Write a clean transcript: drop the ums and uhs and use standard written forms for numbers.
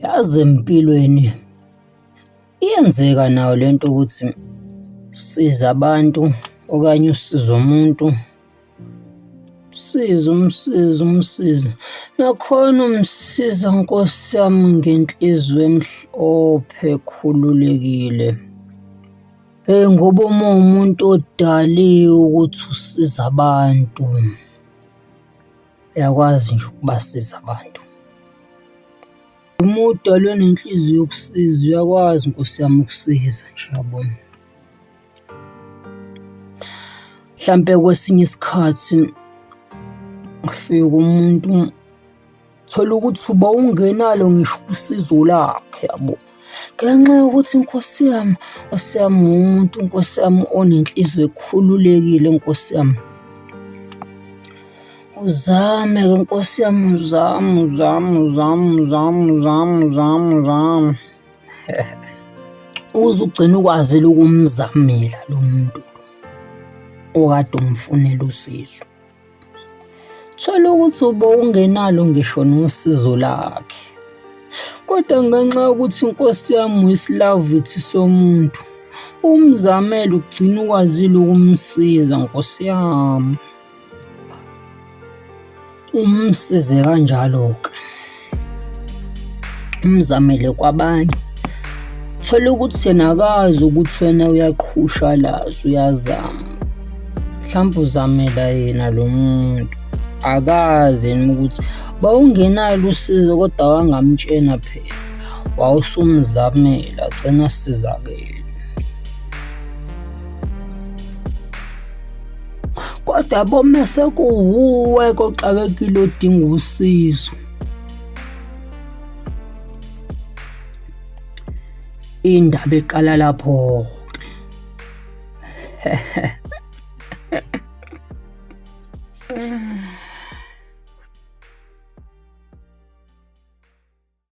Yazi empilweni iyenzeka nayo le nto ukuthi siza abantu okanye usize umuntu, umsize, umsize, umsize. Nakhona umsiza Nkosi yami ngenhliziyo emhlophe ekhululekile. Hheyi ngoba uma uwumuntu odaliwe ukuthi usiza abantu, uyakwazi nje ukubasiza abantu. Uma udalwe nenhliziyo yokusiza uyakwazi Nkosi yami ukusiza nje yabona. Mhlampe kwesinye isikhathi kufika umuntu thola ukuthi uba ungenalo ngisho usizo lakhe yabo. Ngenxa yokuthi Nkosi yami, Nkosi yami umuntu Nkosi yami onenhliziyo ekhululekile Nkosi yami. Uzame-ke Nkosi yami, uzame, uzame, uzame, uzame, uzame, uzame, uzame. Uze ugcine ukwazile ukumzamela lo muntu okade umfunela usizo. Thola ukuthi ubowungenalo ngisho nosizo lakhe. Kodwa ngenxa yokuthi inkosi yami uyisilavithi somuntu, umzamele ugcine ukwazile ukumsiza nkosi yami. Umsize kanjalo-ke. Umzamele kwabanye. Thola ukuthi yena akazi ukuthi wena uyaqhushalaza uyazama. Mhlawumbe uzamela yena lo muntu. Akazi yena ukuthi bawungenalo usizo kodwa wangamtshena phela. Wawusumzamela agcina asizakele. Kodwa bome sekuwuwe koxakekile odinga usizo. Indaba iqala lapho-ke.